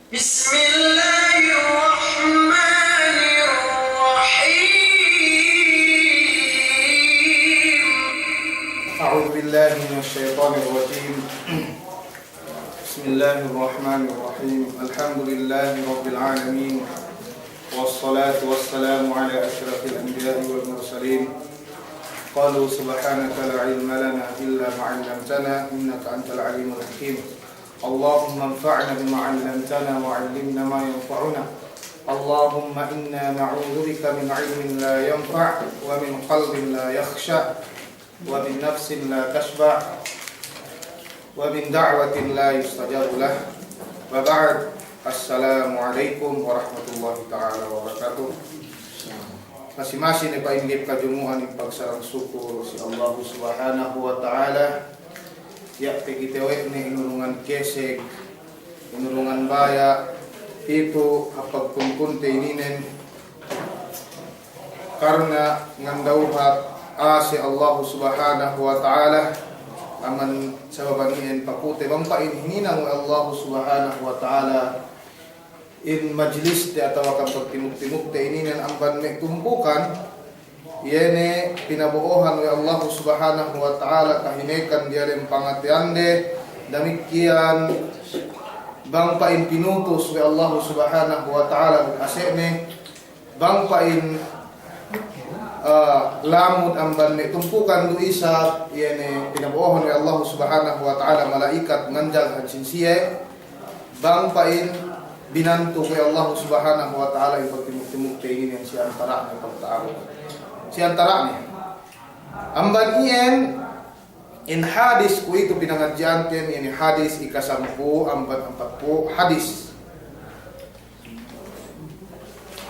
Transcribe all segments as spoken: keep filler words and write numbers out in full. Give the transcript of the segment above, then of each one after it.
بسم الله الرحمن الرحيم. أعوذ بالله من الشيطان الرجيم. بسم الله الرحمن الرحيم. الحمد لله رب العالمين. والصلاة والسلام على أشرف الأنبياء والمرسلين. قالوا سبحانك لا علم لنا إلا ما علمتنا إنك أنت العليم الحكيم. اللهم انفعنا بما علمتنا وعلمنا ما ينفعنا. اللهم إنا نعوذ بك من علم لا ينفع ومن قلب لا يخشع ومن نفس لا تشبع ومن دعوة لا يستجاب لها. وبعد. السلام عليكم ورحمة الله تعالى وبركاته. Masi-masi ne pa'in ga'i kajumu'an in pagsarang sukur si Allahu Subhanahu wa Ta'ala. Iye pe kite we' ne inurungan keseg, inurungan baya', pitu hap pagkunkunte ininen. Karna nganda'uhat a'a si Allahu Subhanahu wa Ta'ala, amban sababan iyan pakute bang pa'in hininang we' Allahu Subhanahu wa Ta'ala in majliste atawa kan pagtimuk-timukte ininen amban me' tumpukan, iye ne pinabo'ohan we' Allahu Subhanahu wa Ta'ala kahinekan diyalem pangateyande, damikkiyan bang pa'in pinutus we' Allahu Subhanahu wa Ta'ala duk ase'ne, bang pa'in, eh, lamud amban me' tumpukan du isab, iye ne pinabo'ohan we' Allahu Subhanahu wa Ta'ala mala'ikat nganjal hansin siye, bang pa'in binantu we' Allahu Subhanahu wa Ta'ala in pagtimuk-timukte ininen si antara'ne pagta'abut. Si antara'ne. Amban iyan, in hadis kuwe'itu pinangadji'anten, iye ne hadis ikasampū' amban ampatpū' hadis.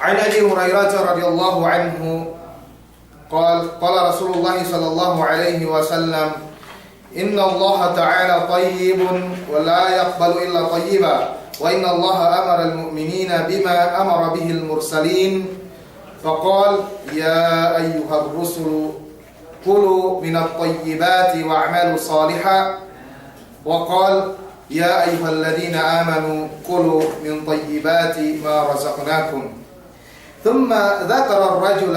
عن أبي هريرة رضي الله عنه قال، قال رسول الله صلى الله عليه وسلم: إن الله تعالى طيب ولا يقبل إلا طيبا، وإن الله أمر المؤمنين بما أمر به المرسلين، فقال: يا أيها الرسل كلوا من الطيبات واعملوا صالحا، وقال: يا أيها الذين آمنوا كلوا من طيبات ما رزقناكم. ثم ذكر الرجل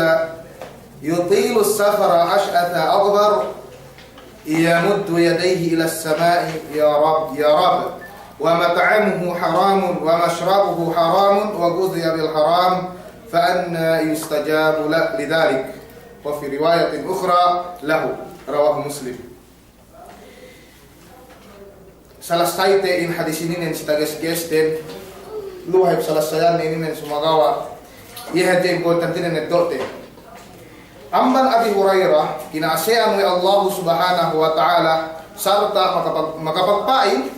يطيل السفر أشعث أغبر يمد يديه إلى السماء: يا رب، يا رب، ومطعمه حرام ومشربه حرام وغذي بالحرام، فأنى يستجاب ل-، لذلك؟ وفي رواية أخرى له. رواه مسلم. Salasayte in hadis ininen si tages-gesten, luhep salasayanne ininen sumagawa' iye hadja importantinen eddo'te. Amban Abi Hurairah, kina'ase'an we' Allahu Subhanahu wa Ta'ala, sarta' makapag-, makapagpa'in,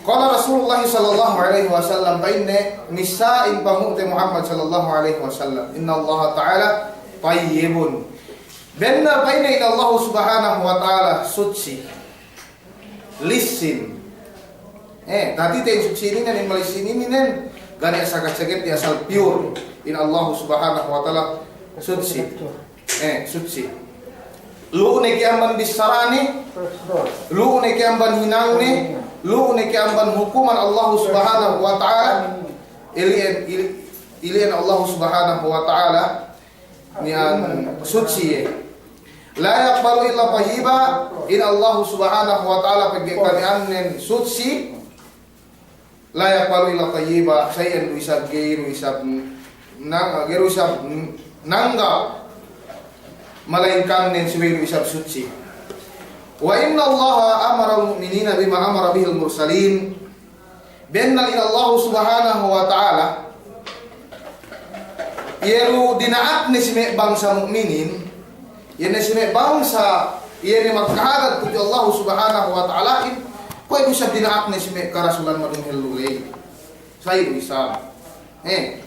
قال رسول الله صلى الله عليه وسلم, pa'inne, missā in pangu'te Muhammad sallallahu alaihi wasallam, إن الله تعالى طيب. Bennal pa'inne in Allahu Subhanahu wa Ta'ala sutsi, lissin. Eh, tatite in sutsi ininen, in malissin ininen, ga' ne asal kasaget, asal pure in Allahu Subhanahu wa Ta'ala sutsi. Eh, sutsi. Lu'u ne ke amban bissarane, lu'u ne ke amban hinangne, lu'u ne ke amban hukuman Allahu Subhanahu wa Ta'ala, ili'en, ili-, ili'en Allahu Subhanahu wa Ta'ala, niya' sutsi iye. لا يقبل إلا طيبا, in Allahu Subhanahu wa Ta'ala pegge' kaniyanen sutsi, لا يقبل إلا طيبا, sa iyan du isab ga'i du isab na-, ga'i du isab nangga', malaingkan nen subey du isab sutsi. وإن الله أمر المؤمنين بما أمر به المرسلين. Bennal in Allahu Subhanahu wa Ta'ala, iye du dina'akne si me' bangsa mu'minin, iye ne si me' bangsa, iye ne magkahagad tudju Allahu Subhanahu wa Ta'alahin, kuwe' du isab dina'akne si me' karasulan madumehellu ley. Sa iye du isab. Eh.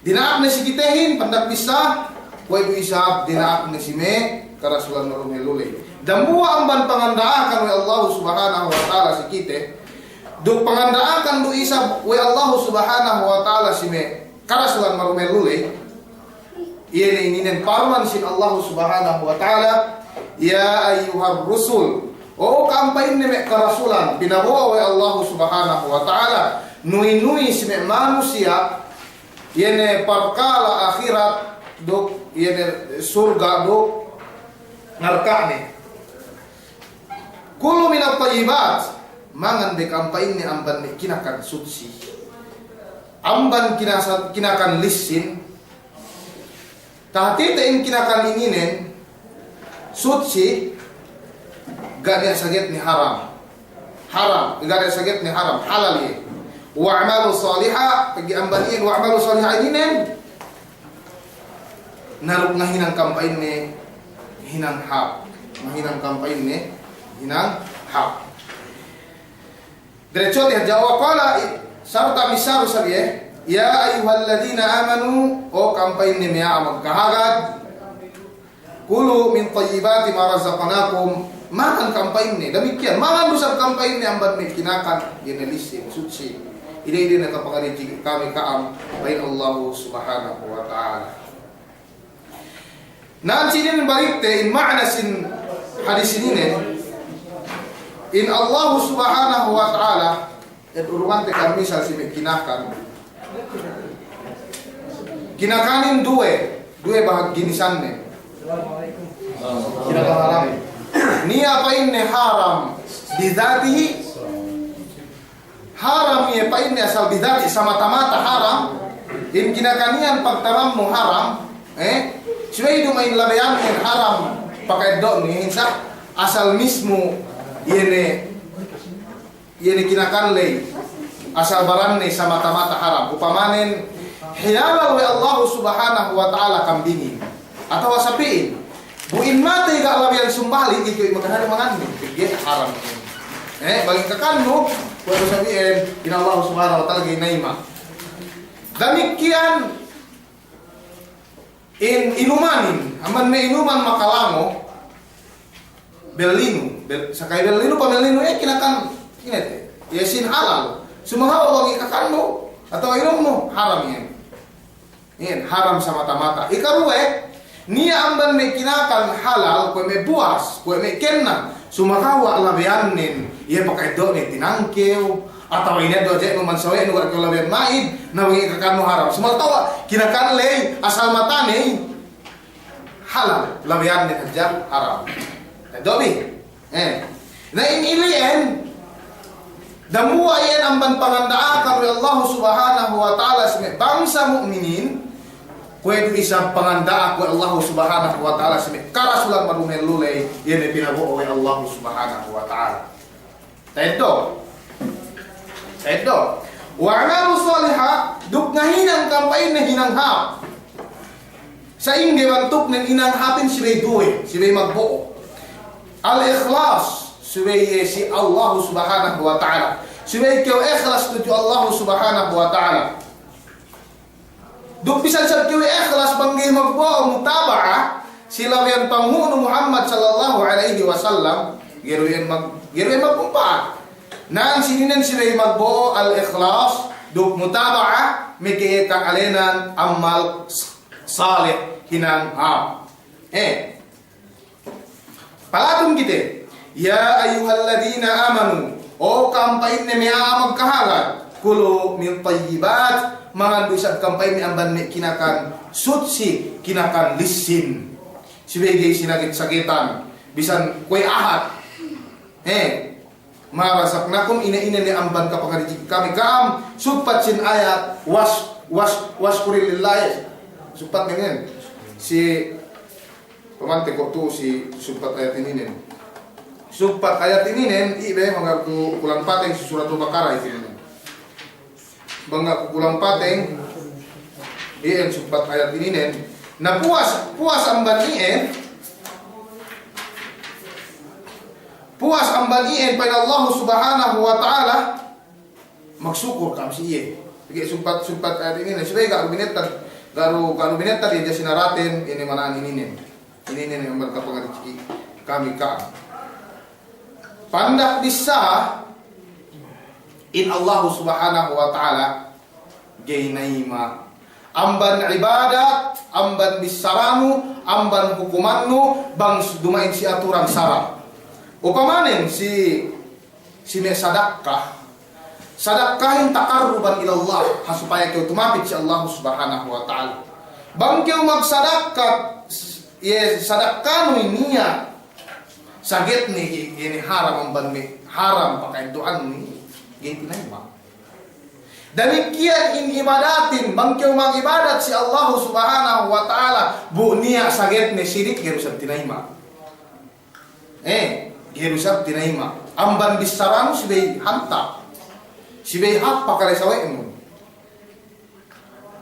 Dina'akne si kitehin, pandak bissā, kuwe' du isab dina'akne si me' karasulan madumehellu ley. Dambuwa' amban panganda'akan we' Allahu Subhanahu wa Ta'ala si kite, duk panganda'akan du isab we' Allahu Subhanahu wa Ta'ala si me' karasulan madumehellu ley. Iye ne ininen parman sin Allahu Subhanahu wa Ta'ala, يا أيها الرسل O ka'am pa'inne me' karasulan, pinabo'o we' Allahu Subhanahu wa Ta'ala, nuwi-nuwi si me' manusiya', iye ne parkala' ahirat duk, iye ne surga' duk narka'ne. Kulu minat tayyibat, mangan be ka'am pa'inne amban me' kinakan sutsi. Amban kinasa-, kinakan lissin, Tahatite in kinakan ininen, sutsi, ga' niya' sagetne haram. Haram, ga' niya' sagetne haram, halal iye. Wa'malu saliha, pegge' amban iyan wa'malu saliha ininen, naruk ngahinang ka'am pa'inne hinang hāp. Ngahinang ka'am pa'inne hinang hāp. Diretso te hadja, wa qala, sarta' bissā du isab iye, ya ayyuhalladhina amanu, o ka'am pa'inne me' a'a magkahagad, kulu min tayyibati ma razaqnakum, mangan ka'am pa'inne, damikkiyan, mangan du isab ka'am pa'inne amban me' kinakan, iye ne lissin, sutsi, ine-ine ne kapangarijiki kami ka'am, pa'in Allahu Subhanahu wa Ta'ala. Nan sinin balikte in ma'ana sin hadis ininen, in Allahu Subhanahu wa Ta'ala, et urungante ka'am misal si me' kinakan. Kinakanin duwe, duwe bahag ginisanne. Kinakan haram. Niya' pa'inne haram bidhatihi, Haram iye pa'inne asal bidhati, samata-mata haram. In kinakan iyan pagtamamnu haram, eh? Subey duma'in labeyannen haram paka'eddo'nu, iye hinsa' asal mismu iye ne, iye ne kinakan ley, asal baranne samata-mata haram. Upamanen, hinalal we' Allahu Subhanahu wa Ta'ala kambingin atawa sapi'in. Bu in matey ga' labeyan sumbali', ikew i' makananu manganne, pegge' haram. Eh, bang in kakannu, kuwe' du sabi'in, in Allahu Subhanahu wa Ta'ala ga'i nayima'. Damikkiyan in inumanin, amban me' inuman makalango, bellinu, bel-, sakali bellinu, pamellinu, eh, kinakan, ine te, iye sin halal. Sumagawa' bang in kakannu, atawa inumnu, haram iyan. Iyan, haram samata-mata. Ikaruwe, niya' amban me' kinakan halal, kuwe' me' buwas, kuwe' me' kenna. Sumagawa' labeyannen, iye paka'eddo'ne tinangkew, atawa ineddo' hadja inuman sawe'nu, ga' kew labeyan ma'id, na bang in kakannu haram. Sumagawa' kinakan ley, asal matane, halal, labeyannen hadja haram. Eddo' bi? Eh. Na in ili'en, dambuwa' iyan amban panganda'akan we' Allahu Subhanahu wa Ta'ala si me' bangsa mu'minin, kuwe' du isab panganda'ak we' Allahu Subhanahu wa Ta'ala si me' karasulan madumellu ley, iye ne pinabo'o we' Allahu Subhanahu wa Ta'ala. Ta'eddo'. Ta'eddo'. Wa'malu saliha, duk ngahinang ka'am pa'inne hinang hāp. Sa'ingge bantuknen hinang hāpin? Subey duwe, subey magbo'o. Al-ikhlas, subey iye si Allahu Subhanahu wa Ta'ala. Subey kew ikhlas tudju Allahu Subhanahu wa Ta'ala. Duk bisan isab kew ikhlas bang ga'i magbo'o mutaba'a si labeyan panghu'nu Muhammad sallallahu alaihi wasallam, ga'i du iyan mag-, ga'i du iyan magmumpa'at. Nan sininen subey magbo'o al-ikhlas duk mutaba'a, meke iye ka'alenan amal s-, salih, hinang hāp. Eh. Palatun kite, ya ayyuhalladhina amanu, o ka'am pa'inne me' a'a magkahagad, kulu min tayyibat, mangan du isab ka'am pa'inne amban me' kinakan sutsi, kinakan lissin. Subey ga'i sinaget-sagetan, bisan kuwe' ahat. Eh, ma razaqnakum, ine-ine ne amban kapangarijiki kami ka'am, sugpat sin ayat, was-, was-, washkuri lillahi. Sugpat ne nen. Si Pamante ko' tu'u si sugpat ayat ininen. Sugpat ayat ininen, iye be, bang ga' ku kulang pateng si Suratul Baqarah inin. Bang ga' ku kulang pateng, iyan sugpat ayat ininen. Na puwas, puwas amban iyan, puwas amban iyan, pa'in Allah Subhanahu wa Ta'ala, magsukur ka'am si iye. Pegge' sugpat, sugpat ayat ininen, subey ga' du binettad, ga' du, ga' du binettad iye hadja sinaraten, ine mana'an ininen. Ininen amban kapangarijiki kami ka'am. Pandak bissā, in Allahu Subhanahu wa Ta'ala ga'i nayima' amban ibadat, amban bissaranu, amban hukumannu, bang s-, duma'in si aturan sara'. Upamanen si, si me' sadakka, sadakkahin taqarruban ilallah, ha supaya kew tumapit si Allah Subhanahu wa Ta'ala. Bang kew magsadakka, iye sadakkanu niya' sagetne, iye ne haram amban me' haram paka'eddo'annu, ga'i tinayma'. Damikkiyan in ibadatin, bang kew mag'ibadat si Allah Subhanahu wa Ta'ala, bu niya' sagetne sirik, ga'i du isab tinayma'. Eh, ga'i du isab tinayma'. Amban bissaranu subey hantap. Subey hāp pakale sawe'nu.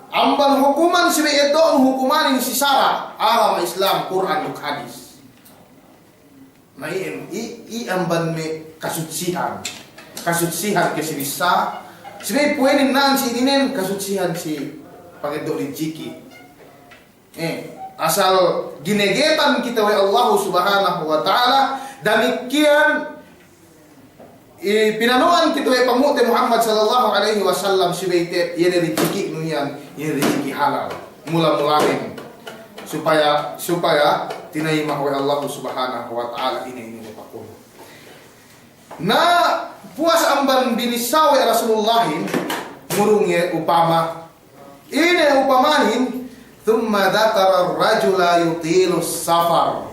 Amban hukuman subey eddo'nu hukumanin si sara', agama Islam, Kur'an duk hadis. Na iyan, i, i amban me' kasutsihan. Kasutsihan ke si bissā. Subey puwenin na'an si ininen kasutsihan si pangeddo' rijiki'. Eh, asal ginegetan kite we' Allahu Subhanahu wa Ta'ala, damikkiyan, i, pinano'an kite we' Panghu'te Muhammad sallallahu alaihi wasallam subey te, iye ne rijiki'nu iyan, iye ne rijiki' halal. Mula-mulanen. Supaya, supaya tinayma' we' Allahu Subhanahu wa Ta'ala ine-ine ne pakun. Na puwas amban binissā we' Rasulullahin, ngurung iye upama. Ine upamahin, thumma dhakara ar-rajula yutilus safar.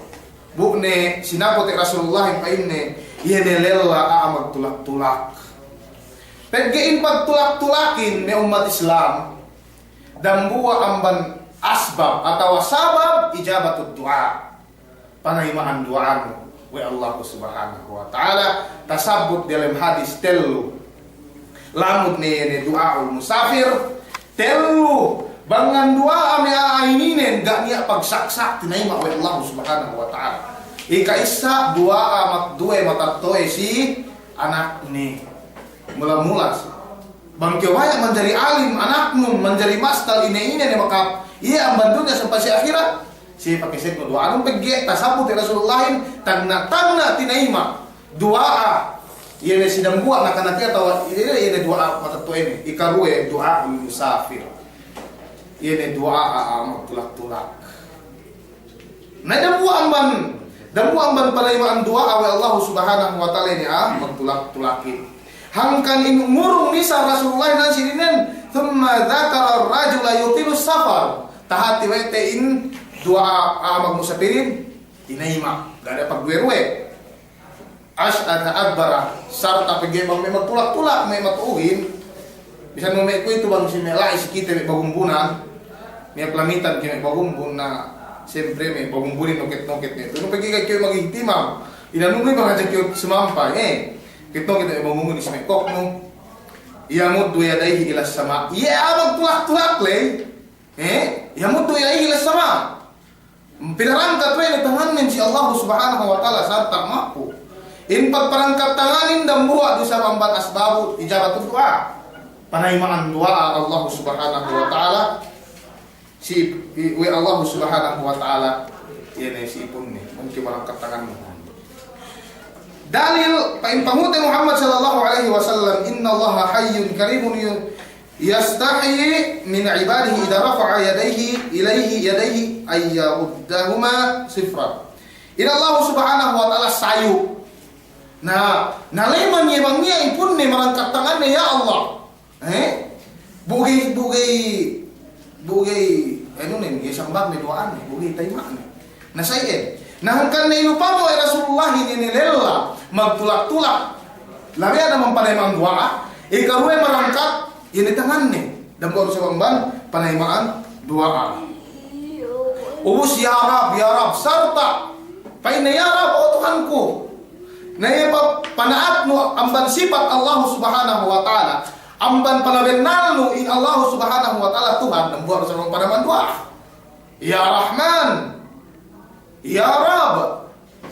Bu ne sinaput we' Rasulullahin pa'inne, iye ne lella a'a magtulak-tulak. Pegge' in pagtulak-tulakin me' ummat Islam, dambuwa' amban asbab atawa sabab ijabatud du'a. Panayma'an duwa'anu we' Allahu Subhanahu wa Ta'ala, tasabbut diyalem hadis tellu. Lamud ne iye ne du'aul musafir, tellu, bang nganduwa'a me' a'a ininen ga' niya' pagsaksak tinayma' we' Allahu Subhanahu wa Ta'ala. Ika'issa duwa'a magduwe matetto'e si anakne. Mula-mula si Bang kew baya' manjari alim anaknun, manjari mastal ine-ine ne makap, iye amban dunya sampay si ahirat. Si pakesek no duwa'anun pegge' tasabbut we' Rasulullahin, tagna'-tagna' tinayma' duwa'a. Iye ne si dambuwa' nakanak iye atawa iye ne, iye ne duwa'a matetto'ene. Ikaruwe duwa'ul musafir. Iye ne duwa'a a'a magtulak-tulak. Na dambuwa' amban, dambuwa' amban panayma'an duwa'a we' Allahu Subhanahu wa Ta'ala ine a'a magtulak-tulakin. Hangkan in ngurung missā Rasulullah nan si ininen, thumma dhakara ar-rajula yutilus safar. Tahati we' te in duwa'a a'a magmusapirin, tinayma', ga' niya' pagduwe-ruwe. Ash'atha aghbara, sarta' pegge' bang me' magtulak-tulak, me' matu'uhin. Bisan me' kuwe'itu bang si me' la'i si kite me' bagumbunan, me' palamitan ke me' bagumbun na, siyempre me' bagumbunin noket-noket ne. Tu'u pegge' ga'i kew magihtimam, inanu ne bang hadja kew sumampay, eh. Noket-noket me' bagumbun si me' koknu. Yamuddu yadayhi ilas sama'. Iye a'a magtulak-tulak ley. Eh, yamuddu yadayhi ilas sama'. Pinarangkat we' ne tangannen si Allahu Subhanahu wa Ta'ala sarta' ma'apu. In pagparangkat tanganin dambuwa' du isab amban asbabu ijabatud du'a. Panayma'an duwa'a Allahu Subhanahu wa Ta'ala. Si, i, we' Allahu Subhanahu wa Ta'ala. Iye ne si ipunne. Mungkin parangkat tanganne. Dalil, pa'in Panghu'te Muhammad sallallahu alaihi wasallam, "Innallaha hayyun karimun yu-, yastahyi min ibadihi idza rafa'a yadayhi ilaihi yadayhi an yaruddahuma sifran." In Allahu Subhanahu wa Ta'ala sayu. Na, na leman iye bang niya' ipunne marangkat tanganne, "Ya Allah." Eh? Bu ga'i, bu ga'i, bu ga'i, anu ne, ga'i sambag ne duwa'anne, bu ga'i tayma'ne. Na sa iyan. Na hangkan ne inupama we' Rasulullahin ine lella magtulak-tulak. Labi ada mapanayma'an duwa'a, ikaruwe marangkat, ine tanganne. Dambuwa' du isab amban panayma'an duwa'a. Ubus, "Ya Rabb, ya Rabb," sarta'. Pa'inne, "Ya Rabb, o Tuhanku." Na iye pa-, pana'atnu amban sipat Allahu Subhanahu wa Ta'ala. Amban panabennalnu in Allahu Subhanahu wa Ta'ala Tuhan, dambuwa' du isab amban panayma'an duwa'a. Ya Rahman, ya Rabb,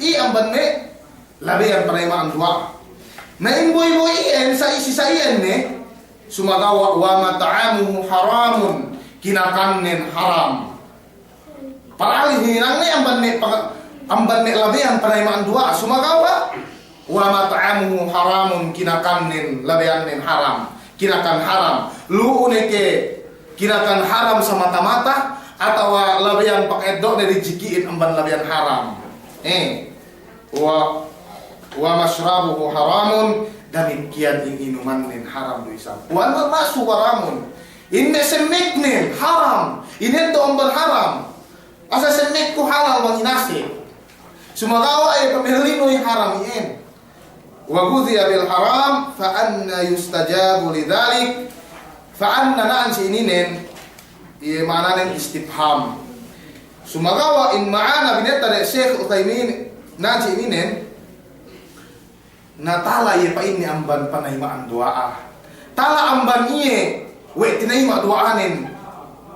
iye amban me' labeyan panayma'an duwa'a. Na in boy-boy iyan sa isi sa iyan ne, sumagawa' wa mat'amuhu haramun, kinakannen haram. Padahal hinangne amban me' pang-, amban me' labeyan panayma'an duwa'a, sumagawa' wa mat'amuhu haramun, kinakannen, labeyannen haram, kinakan haram. Lu'u ne ke kinakan haram samata-mata, atawa labeyan paka'eddo'ne rijiki'in amban labeyan haram. Eh, wa Wa mashrabuhu haramun, damikkiyan in inumannen haram du isab. Wa malbasuhu haramun, in me' semmeknen haram, in eddo'nen amban haram. Asal semmekku halal bang inase'. Sumagawa' iye pamellinu iye haram iyan. Wa ghudhiya bil haram, fa anna yustajabu li dhalik? Fa anna na'an si ininen, iye ma'ananen istifham. Sumagawa' in ma'ana binetta de Sheikh Uthaymin, na'an si ininen, na tala iye pa'inne amban panayima'an duwa'a. Tala amban iye we' tinayima' duwa'anen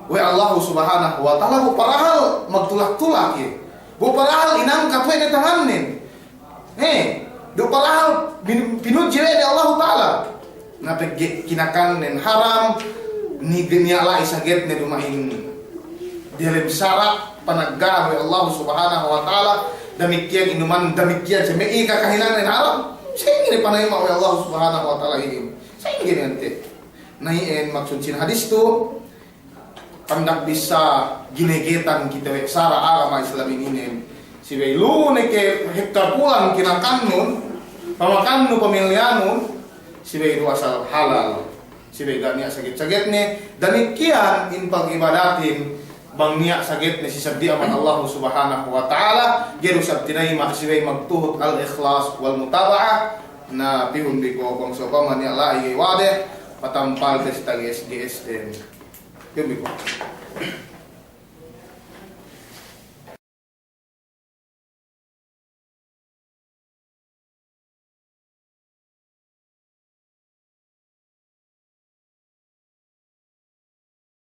we' Allahu Subhanahu wa Ta'ala, bu parahal magtulak-tulak iye. Bu parahal inangkat we' ne tangannen. Eh, du parahal bin-, pinudji we' ne Allahu Ta'ala. Na pegge' kinakannen haram, ni-, niya' la'i sagetne duma'in diyalem sara' panagga'an we' Allahu Subhanahu wa Ta'ala, damikkiyan inuman, damikkiyan si me' iye kakahinangnen haram. Sa'ingge ne panayima' we' Allahu Subhanahu wa Ta'ala inin? Sa'ingge ne ante? Na iyan maksud sin hadis tu, pandak bisa ginegetan kite we' sara' agama Islam ininen. Subey lu ne ke hekka kulang kinakannun, pamakannu, pamiliyanun, subey du asal halal. Subey ga' niya' saget-sagetne, damikkiyan in pag'ibadatin, bang niya' sagetne si saddi' amban Allahu Subhanahu wa Ta'ala, ga'i du isab tinayima', subey magtuhut al-ikhlas wal mutaba'ah. Na pihun bi ko' bang sa'upama niya' la'i ga'i wadeh, patampalte si tages-gesten. Pihun bi ko'.